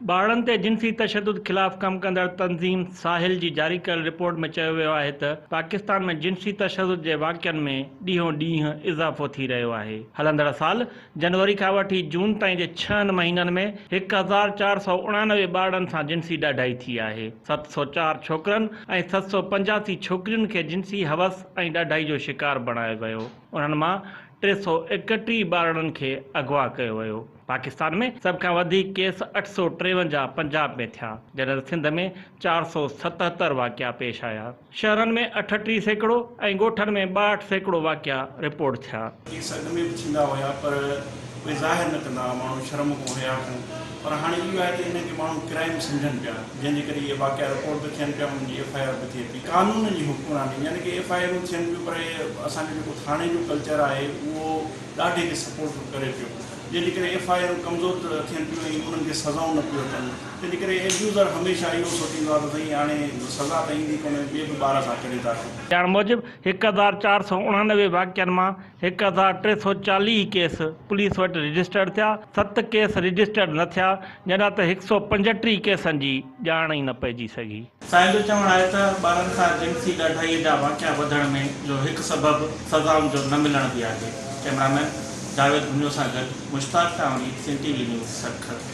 ٻارڙن تي جنسي تشدد خلاف ڪم ڪندڙ تنظيم ساحل جي جاري ڪيل رپورٽ ۾ چيو ويو آهي ته پاڪستان ۾ جنسي تشدد جي واقعن ۾ ڏينهون ڏينهن اضافو ٿي رهيو آهي. هلندڙ سال جنوري کان وٺي جون تائين جي ڇهن مهينن ۾ 1494 ٻارڙن سان جنسي ڏاڍائي ٿي آهي. 704 ڇوڪرن ۽ 785 ڇوڪرين کي جنسي هوس ۽ ڏاڍائي جو شڪار بڻايو ويو. انهن مان 331 ٻارڙن کي اغوا ڪيو ويو. پاڪستان ۾ سڀ کان وڌيڪ ڪيس 853 پنجاب ۾ ٿيا، جڏهن ته سنڌ ۾ 477 واقعا پيش آيا. شهرن ۾ 38% ۽ ڳوٺن ۾ 62% واقعا رپورٽ ٿيا. ڪيس اڳ ۾ به ٿيندا هيا پر اهي ظاهر نه ڪندا هئا، ماڻهو شرم کان حياء کان، پر هاڻي اهو آهي ته انهن کي ماڻهو ڪرائيم سمجهن پيا، جنهن جي ڪري اهي واقعا رپورٽ به ٿين پيا، انهن جي ايف I R به ٿئي پئي. قانون جي حڪمراني يعني ڪي ايف I آرون ٿين پيون پر اسان جو جيڪو ٿاڻي جو ڪلچر آهي اهو ڏاڍي کي سپورٽ ڪري پيو جنهن جي ڪري ايف I آرون ڪمزور ٿين پيون ۽ انهن کي سزائون نه پيون اچن تنهن جي ڪري ايبيوزر هميشه اهو سوچيندو آهي ته سائين هاڻي سزا ته ايندي ڪونه ٻئي به ٻار سان ڪري ٿا اچون. ڄاڻ موجب 1489 واقعن مان 1340 ڪيس پوليس وٽ رجسٽرڊ ٿيا، ست ڪيس رجسٽرڊ نه ٿيا، جڏهن ته 135 ڪيسن جي ڄاڻ ئي نه پئجي سگهي. سائين جو چوڻ آهي ته ٻارن سان جنسي ڏاڍائي جا واقعا وڌڻ ۾ جو هڪ سبب سزائن جو نه ملڻ به آهي. ڪئميرامين جاويد ڀڃو سان گڏ Mushtaq Tanwari, Sindh T V news, Sukkur.